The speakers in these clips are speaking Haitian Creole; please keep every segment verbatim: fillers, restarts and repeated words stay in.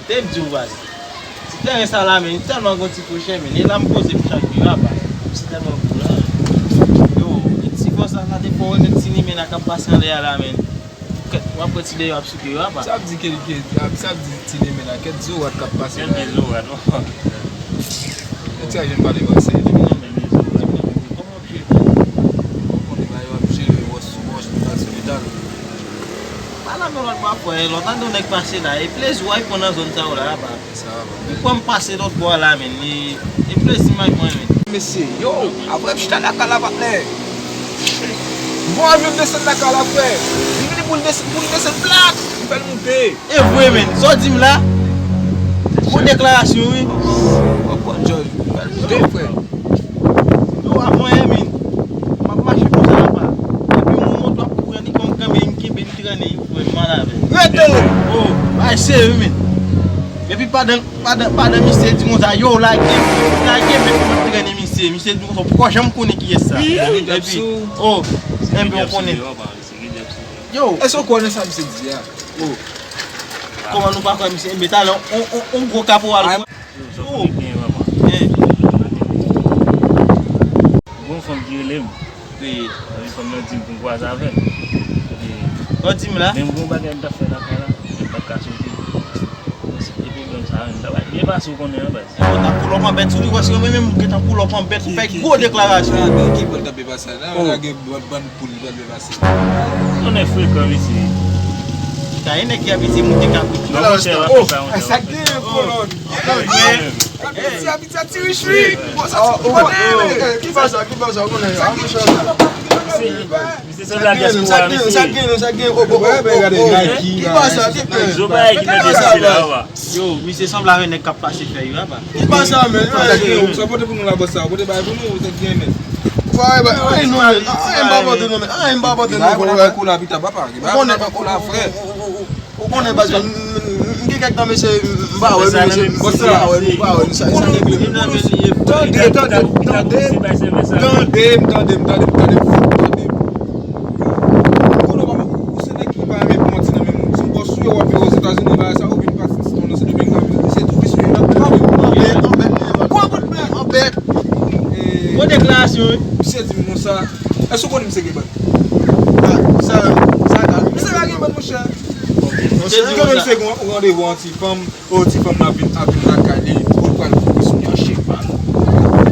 Te m di w baz. Ti tèren sa la, men, li tèlman gon ti kwochè, men, e la m poze m chak jou, apa. Se tèlman gwo la. Yo, e ti fò sa la, te fò remèt ti limen la k ap pase anlè a la, men. Kèt, w ap wè ti deyò ap souke yo, apa. Sa ap di ke, ke, sa ap di ti limen la, kèt zorat k ap pase la. Kèt zorat, non. Kèt sa vin pale pase. Kòman w jere? Ou konnen bagay yo ap jere, wòch sou wòch, metal sou metal. Pa nan men lòt bò frè, lòt ane yon nèg pase la, e plezi w al pran nan zòn sa yo la, apa. Li pran m pase lòt bò a la, men, li, li plezi m al pran, men. Mesye, yo, apre m chita nan kay la, patnè. Bon, avyon desann nan kay la, frè. Li vini pou l desann, pou l desann, plak, m fè l moute. E vre, men, sa w di m la? Bon deklarasyon, wi. Bon, bon, George, m fè l moute, frè. Yo, avan, Hermine, m ap mache konsa apa. Epi yon moto ap kouri, li ban m kanpe, m kenbe, m trennen, wi, frè, m al avè l. Rete! Oh, bay serye, men. Epi pandan, pandan, pandan misye di konsa, yo, lage, lage, men m ap trennen misye. Misye di konsa, poko janm konnen kiyès sa. Epi, oh, epi w konnen. Yo. Èske w kwè nan sa misye di a? Oh. Kòman nou pa kwè misye? Enben, talè, on, on, on gwo kaporal. Yo, sa w konnen genyen, papa. Hein. Gon fanm ki rele m. Wi. Epi fanm nan di m pou m kwaze avè l. Epi, sa w di m la? Menm gon bagay m t ap fè lakay la, men m pa t ka soti. Epi menm sa, menm sa, byen pase w konnen an, baz. Yo, t ap pull up an bèt sou li, paske mwen menm, m gentan pull up an bèt, fè gwo deklarasyon. Ki, ki, ki bòl t ap pase la? Lage bann, bann poul, bèl pase. Konnen frekan, mesye. Ka gen nèg ki abitye moute kabrit. Non, monchè, pa fè sa, monchè. Sa k genyen, kolòn? Abitye, abitye a ti rich, wi. Bon, sa ti konnen. Ki fè sa, ki fè sa, ou konnen. Sa k genyen, sa k genyen, sa k genyen, oh, oh, oh, oh, oh. Ki fè sa, ki fè? Zo bagay ki mete sila, wa. Yo, misye sanble avèk nèg k ap pase fè yo, apa. Ki pa sa, men? Sa pote pou nou la, bòs sa. Pote bay pou nou, sa gen, men. Fò bay, ay, non, men. Ay, m pa pote, non, men. Ay, m pa pote, non, frè. Ou konnen, ou konnen, baz, m gen kèk tan, mesye, m pa wè nou, mesye, m pa wè nou, m pa wè nou, sa, sa gen pwoblèm. Tande, tande, tande, tande, tande, tande. Konnen w pa, ou se nèg ki pa renmen pran manti nan men moun. Si w bòs ou yo w ap viv Ozetazini, bagay sa, ou vin pase ti tan nan se depi l ka vin, se tou ki sou yo. Anbèt, anbèt, anbèt. Gwo kout men, anbèt. Gwo deklarasyon, wi. Misye di m konsa, èske w konnen misye gen bann? Sa, sa, misye pa gen bann, monchè. Misye di konsa. Misye gen yon randevou an ti fanm. O, ti fanm nan ap vin, ap vin lakay li, pou l pral foure sou li an cheval.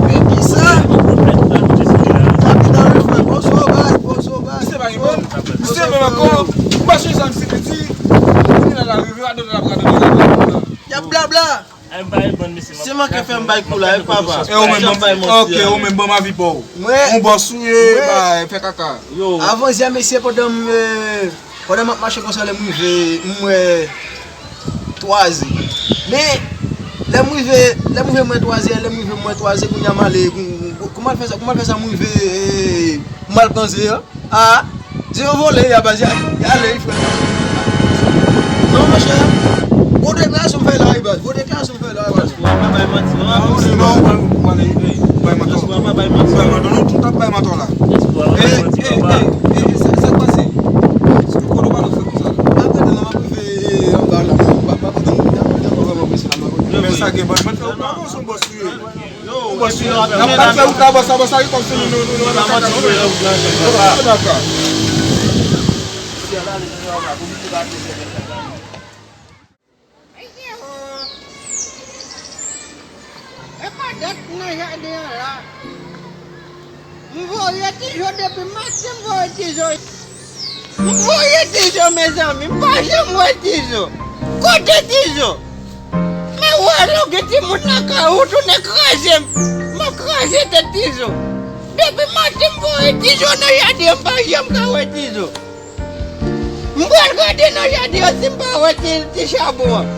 Men kisa? Sa ki nan refren, bon sovay, bon sovay. Misye pa gen bon. Misye menm ankò, m pa sonje sa misye te di. Kounye a la, revè a donnen l ap radonnen la. Y ap blabla. Se manke fè m bay kou la, e papa. E ou menm, ok, ou menm, ban m avi pa w. Mwen. On bòs ou ye, bay, fè kaka. Yo. Avan yè, mesye, pandan m, eh, pandan m ap mache konsa, lè m rive, m wè twazè. Men, lè m rive, lè m rive m wè twazè, lè m rive m wè twazè, kounye a m ale, kou-, kou-, kouman l fè sa, kouman l fè sa, m rive, eh, m al pran ze a. A, ze yo vole, y a baz, y a, y ale, frè. Non, monchè, gwo deklarasyon m fè la, wi, baz, gwo deklarasyon m fè la, wi, baz. Ou pa bay manti, non, non, ou pa bay manti. Ou pa bay manti, non, tout ap bay manti la. Eh, eh, eh, eh, sa, sa k pase? Kote w pral fè konsa la? M ap gade la, m ap rive, eh, anba la, m ap, m ap gade, m ap gade, m ap gade, m ap gade. Men sa gen ban, mwen fè ou pa bon, se yon bòs ou ye. Ou bòs ou ye. N ap pral fè ou ka bòs la, bòs la, wi, kòm se nou, nou, nou, nou, nou, nou, nou, nou, nou, nou, nou, nou, nou, nou, nou, nou, E pa dat nan jaden an la. M voye Tizo depi maten, m voye Tizo. M voye Tizo, mezanmi, m pa janm wè Tizo. Kote Tizo? Men wè lè w gen timoun lakay ou, tounen kraze m. M ap kraze tèt Tizo. Depi maten, m voye Tizo nan jaden an, m pa janm ka wè Tizo. M pral gade nan jaden an si m pa wè ti, ti chabon an.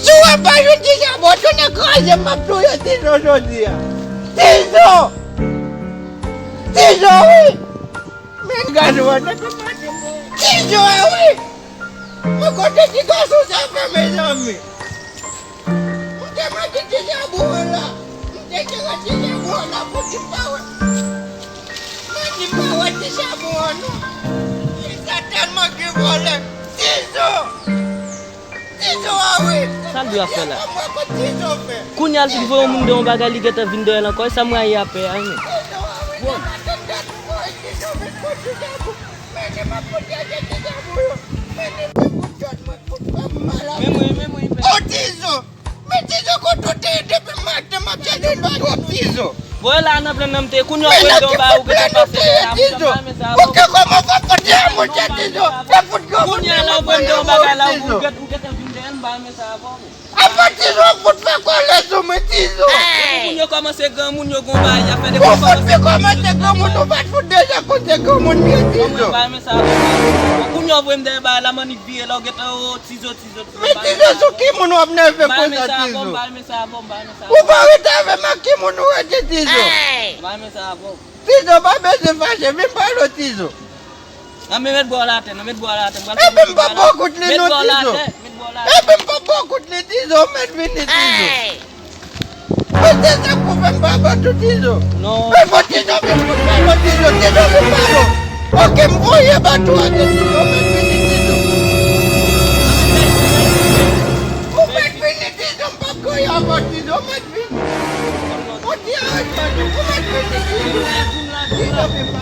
Si w wè m pa jwenn ti chabon an, tounen kraze m, m ap touye Tizo jodi a. Tizo! Tizo, wi! Men gade w nan Tizo a, wi! Men kote ti gason sa fè, mezanmi? M te mete ti chabon an la. M te tire ti chabon an la pou di m pa wè. Mwen di m pa wè ti chabon an non. Li sa tèlman gen vòlè. Tizo! Ti Sa l dwe ap fè la? Kounye a l fin voye yon moun de yon bagay, li gentan vin dèyè l ankò. E sa m rayi apè a, men. Men mwen, men mwen, men mwen. Tizo! Men Tizo, kote w te ye depi maten, m ap chèche w pa gen Tizo. Voye la nan plenn nan m te ye, kounye a w voye m de yon bagay ou gentan pase dèyè la, m pa renmen sa. Ou gen kòman fè kote a, monchè Tizo? Fè fout granmoun. Kounye a la w voye m de yon bagay la, ou gentan, ou gentan vin dèyè l, m pa renmen sa avè w. Apa Tizo fout fè kòlè sou mwen, Tizo? Depi moun yo kòmanse granmoun, yo gon bagay y ap fè. Depi yo kòmanse granmoun, yo fè kòmanse granmoun, nou pa t fout deja konn se granmoun li ye, Tizo. Mwen pa renmen sa avè w. Bon, kounye a w voye m dèyè bagay la, m annik vire la, w gentan, o, Tizo, Tizo, Tizo. Men Tizo, sou ki moun w ap nève konsa, Tizo? M pa renmen sa avè w, m pa renmen sa avè w, m pa renmen sa avè w. Ou pa ret avè m, ak ki moun ou rete, Tizo? M pa renmen sa avè w. Tizo, pa bezwen fache, vin pale w, Tizo. Nan, men met bò w la atè, nan, met bò w la atè. Epi m pa ba w kout li non, Tizo. Epi m pa ba w kout li, Tizo, ou mèt vini, Tizo. Men se sa k pou fè m pa ba w tou, Tizo. Non. Men fò Tizo vin fout pale w, Tizo, Tizo vin pale w. Oke, m voye bato a, Tizo, ou mèt vini, Tizo. Ou mèt vini, Tizo, m p ap gouye avè w, Tizo, ou mèt vini. Ou te aranje w, ou mèt vini, Tizo. Tizo vin pa.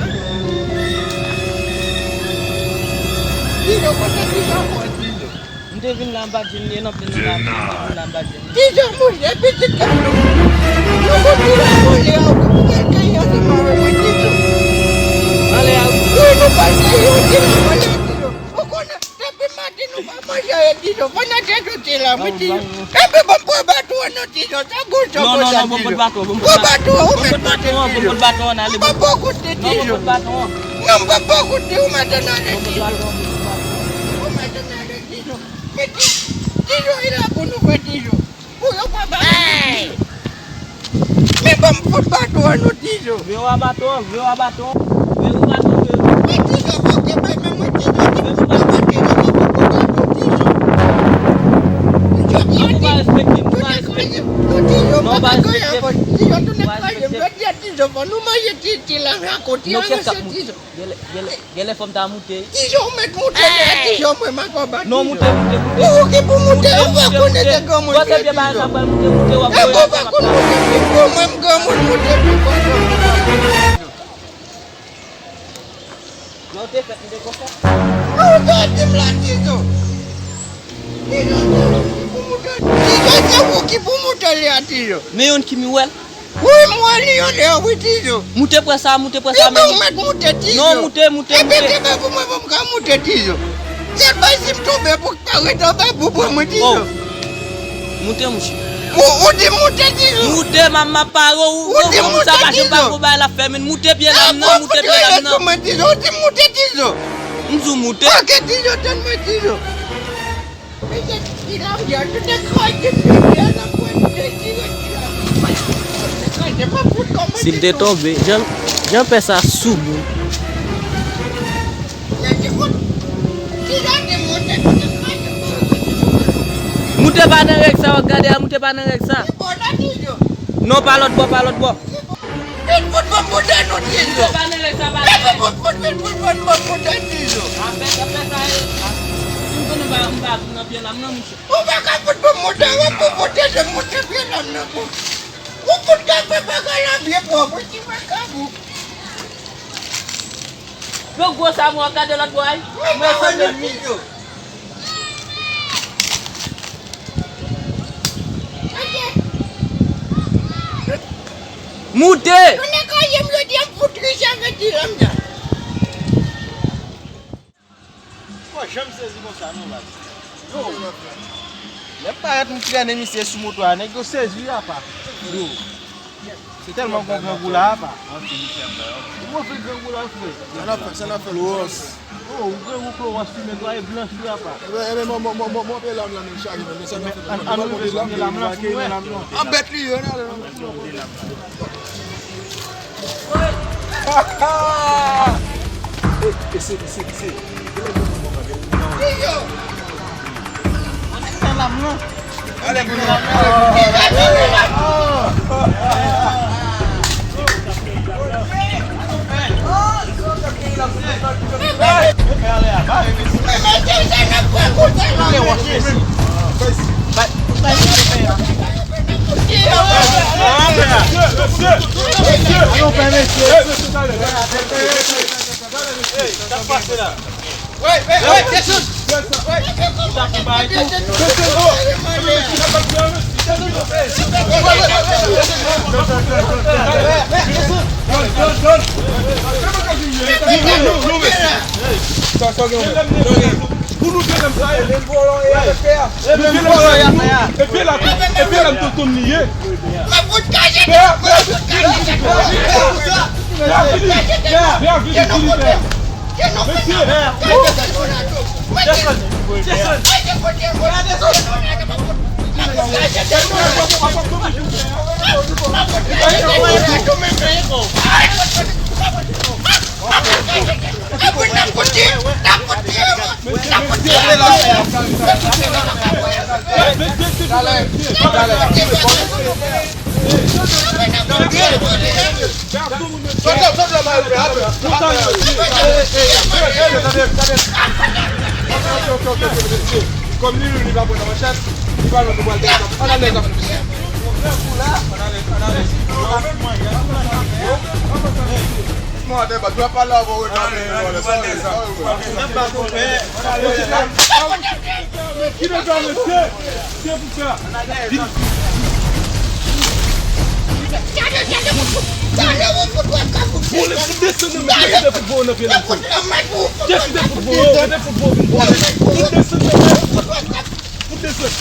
Tizo, kote Tizo, Tizo? M te vin la, m pa t jwenn li, e nan plenn nan, m te vin la, m pa t jwenn li. Tizo, mouche, pitit kay nou. Nou konn di la, mouche, ou konn pral kay ansanm avè mwen, Tizo. Anlè a, wi. Wi, nou pral kay, ou di la, mouche, Tizo. Ou konnen, depi maten nou pa manje, e Tizo, pandan tèt ou te la, mwen, Tizo. Epi bon, pran bato a non, Tizo, sa gou sa konsa, Tizo. Non, non, non, bon, pran bato, bon, pran bato. Pran bato a, ou mèt monte, Tizo. Bon, pran bato a, n ale, bon. M pa ba w kout li, Tizo. Non, m pa ba w kout li, ou mèt ann ale, Tizo. Ou mèt ann ale, Tizo. Men Ti-, Tizo, e la pou nou fè, Tizo. Pou yo pa ba nou, Tizo. Men ban m fout bato a non, Tizo. Vye wa baton, vye wa baton. Vye wa baton, vye wa. Men Tizo, fò ke bay men mwen, Tizo, ki pou ba Tizo, ki pou ba nou, Tizo. Tizo, nou pa respekte, nou pa respekte. Non, Tizo, nou pa respekte. Tizo, tou nèg kraze, jodi a, Tizo, fò nou manje ti, ti la, rakonte, Tizo. Genlè, genlè, genlè fò m ta moute. Tizo, ou mèt moute la, Tizo, mwen m ap anba, Tizo. Non, moute, moute, moute. Ou ki pou moute, ou pa konnen se granmoun li ye, Tizo. Gwo se pye bagay sa pral moute, moute, w ap voye al. E ou pa konn moute pi fò, mwen m granmoun moute pi fò. Lè w te fèt, m te konsa. Ou ta di m la, Tizo. Tizo, se ou ki pou moute, Tizo, se ou ki pou moute li a, Tizo. Men youn ki miwèl. Wi, m wè li yon lè, wi, Tizo. Moute pran sa, moute pran sa, men. Epi ou mèt moute, Tizo. Non, moute, moute, moute. Epi te bay pou mwen, pou m ka moute, Tizo. Sèl bay si m tonbe pou k pa ret anba pou pran mwen, Tizo. Oh. Moute, mouche. Ou, ou di moute, Tizo. Moute, m ap, m ap pare w, ou di moute, Tizo. Sa pa janm pa gon bagay l ap fè, men moute pye lam nan, moute pye lam nan. Ou di moute, Tizo. M di w moute. Ok, Tizo, tann mwen, Tizo. Si l te tonbe, jan, jan pè sa sou moun. Moute pa nan règ sa, w ap gade a, moute pa nan règ sa. Non, pa lòt bò, pa lòt bò. Vin fout ban m moute nou, Tizo. Epi fout, fout, vin fout ban m moute, Tizo. Apre, apre sa, e, a, si m konnen m pa, m pa vin nan pye lam nan, mouche. Ou pa ka fout ban m moute, w ap pou moute, se moute pye lam nan pou. Ou fout ka fè bagay la byen pwòp, wi, ti makabou. Pye gwo sa, mwen, gade lòt bò a, wi. Mwen sanble li. Moute! Konnen kòye m jodi a, m fout riche avèk ti lam nan. M pa janm sezi konsa non, baz. Yo, lè m parèt m trennen misye sou moto a, nèg yo sezi wi apa. Yo. Se tèlman gon grangou la apa. Ou gon fil grangou la, frè. Sa n ap fè, sa n ap fè, Lowòs? Oh, ou grangou Klowòs wi, men dwa e blanch wi apa. Enben, enben, mwen, mwen, mwen, mwen, mwen, mwen, pye lam nan men chaje, men sa n ap fè, an, an rive sou pye lam nan, pou wè. An bèt li ye, n ale nan men. Hey, mesye, talè. Hey, sa k pase la? Hey, hey, hey, desann. Desann. Hey, desann. Pou nou te menm sa ye. Epi la, epi la, m tonton li ye. Pè a vini, pè a vini, vini, pè a. Mesye, Kòm li menm li pa pran nan manchèt, li pa nan pral alèz ap fè. Ann alèz, ann alèz. Mwen te bat, dwa pa la pou regarder. Ki de gwa mesye? Se pou sa. Bon, lè fout desann nan men, kite foutbòl nan pye nan. Kite foutbòl, kite foutbòl vin bwè. Fout desann nan men. Fout desann.